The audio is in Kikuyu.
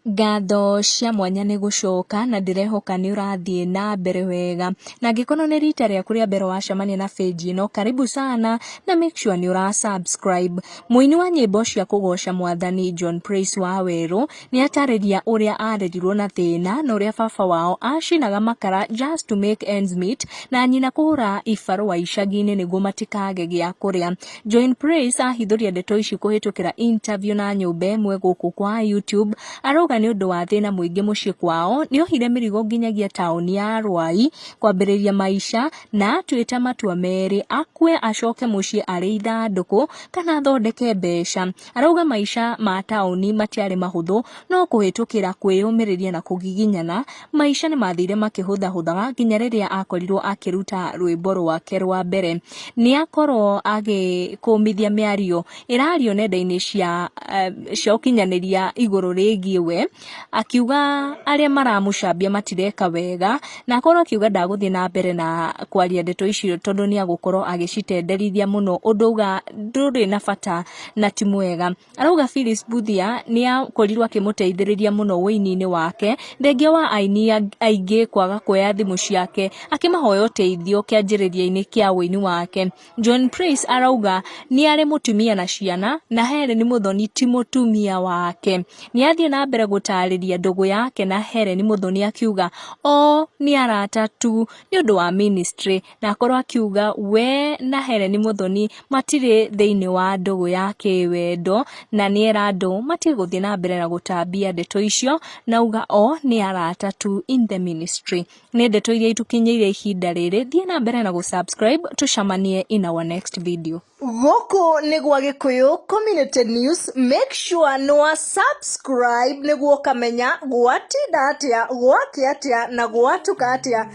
Ngatho cia mwanya nĩ gũcoka na ndĩrehoka nĩ ũrathiĩ na mbere wega, na angĩkorwo nĩ rita rĩaku rĩa mbere wacemania na page ĩno, karibu sana na make sure nĩ ũra subscribe. Mũini wa nyĩmbo cia kũgoca mwathani John Praise Wawerũ nĩ atarĩria ũrĩa arerirwo na thĩna na ũrĩa baba wao acinaga makara just to make ends meet na nyina kũhũra ibarũa icagi-inĩ nĩguo matikage gĩa kũrĩa. John Praise ahithũria ndeto ici kũhĩtũkĩra interview na nyũmba ĩmwe gũkũ kwa YouTube. Arauga nĩ ũndũ wa thĩna mũingĩ mũciĩ kwao nĩohire mĩrigo nginyagia taũni ya Ruai kwambĩrĩria maica na atuĩte matua merĩ, akue acoke mũciĩ arĩ ithandũkũ kana athondeke mbeca. Arauga maica ma taũni matiarĩ mahũthũ no kũhĩtũkĩra kwĩyũmĩrĩria na kũgiginyana, maica nĩmathire makĩhũthahũthaga nginya rĩrĩa akorirwo akĩruta rwĩmbo rwake rwa mbere. Nĩakorwo agĩkũmithia mĩario ĩrario nenda-inĩ cia ũkinyanĩria igũrũ rĩgiĩ we, akiuga arĩa maramũcambia matireka wega, na akorwo akiuga ndagũthiĩ na mbere na kwaria ndeto icio tondũ nĩagũkorwo agĩcitenderithia mũno ũndũ auga ndũrĩ na bata na ti mwega. Arauga Phyllis Mbuthia nĩ akorirwo akĩmũteithĩrĩria mũno ũini-inĩ wake, thengia wa aini aingĩ kwaga kuoya thimũ ciake akĩmahoya ũteithio kĩanjĩrĩria-inĩ kĩa ũini wake. John Praise arauga nĩ arĩ mũtumia na ciana na Helen Muthoni ti mũtumia wake. Nĩ athiĩ na mbere gũtarĩria ndũgũ yake na Helen Muthoni akiuga o nĩ arata tu nĩ ũndũ wa ministry, na akorwo akiuga we na Helen Muthoni matirĩ thĩinĩ wa ndũgũ ya kĩwendo, na nĩera andũ matige gũthiĩ na mbere na gũtambia ndeto icio, na auga o nĩ arata tu in the ministry. Nĩ ndeto iria itukinyĩire ihinda rĩrĩ, thiĩ na mbere na gũ-subscribe, tũcemanie in our next video. Gũkũ nĩ gwa Gĩkũyũ Community News, make sure nĩ wa subscribe nĩguo ũkamenya gwatinda atĩa, gwakĩa atĩa na gwatuka atĩa.